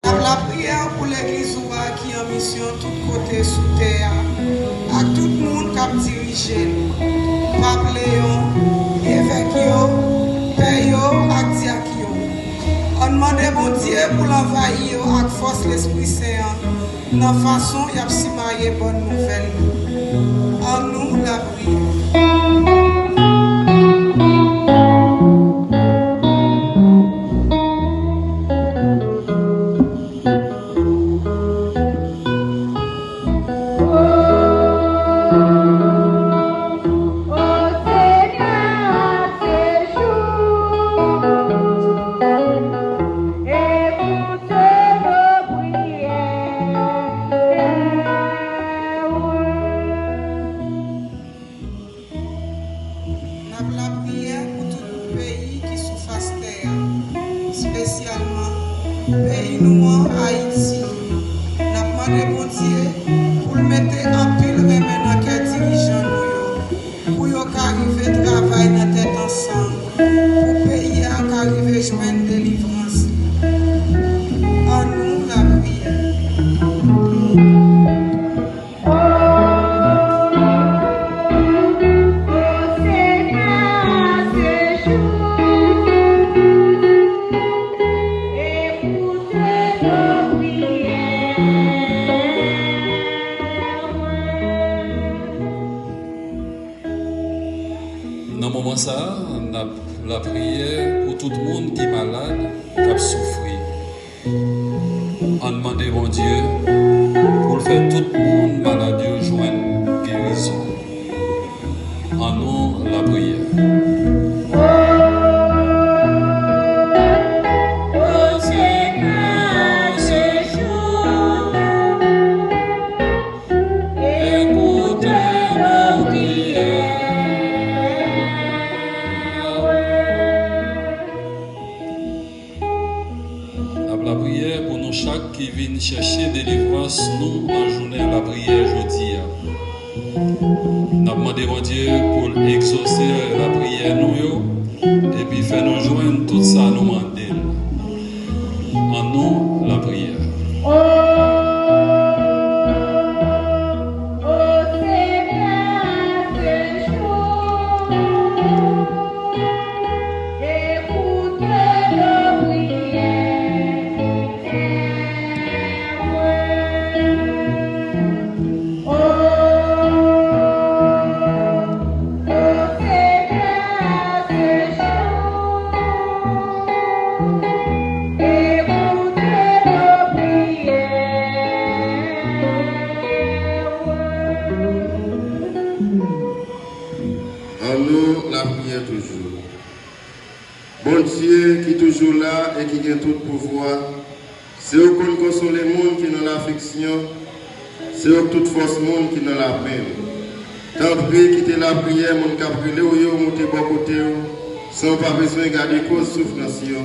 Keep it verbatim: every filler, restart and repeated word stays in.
N ap lapriyè pou legliz ou a ki an misyon tout kote sou tè a, ak tout moun k ap dirije l, pap Leyon, evèk yo, pè yo ak dyak yo. Ann mande Bondye pou l anvayi yo ak fòs Lespri Sen an nan fason y ap simaye bòn nouvèl yo. Annou lapriyè. N ap lapriyè pou tout peyi ki sou fas tè a, espesyalman peyi nou an, Ayiti. N ap mande Bondye pou l mete anpil renmen nan kè dirijan nou yo, pou yo ka rive travay nan tèt ansanm, pou peyi a ka rive jwenn delivrans li. Annou lapriyè. Nan moman sa a, n ap lapriyè pou tout moun ki malad, k ap soufri. Ann mande Bondye pou l fè tout moun malad yo jwenn gerizon. Annou lapriyè. N ap lapriyè pou nou chak ki vin chèche delivrans nou nan jounen lapriyè jodi a. N ap mande Bondye pou l egzose lapriyè nou yo, epi fè nou jwenn tout sa nou mande l. Annou lapriyè. Annou lapriyè toujou. Bondye ki toujou la e ki gen tout pouvwa, se ou k konn konsole moun ki nan lafliksyon, se ou k tout fòs moun ki nan lapenn. Tanpri, kite lapriyè moun k ap rele w yo monte bò kote w, san w pa bezwen gade koz soufrans yo,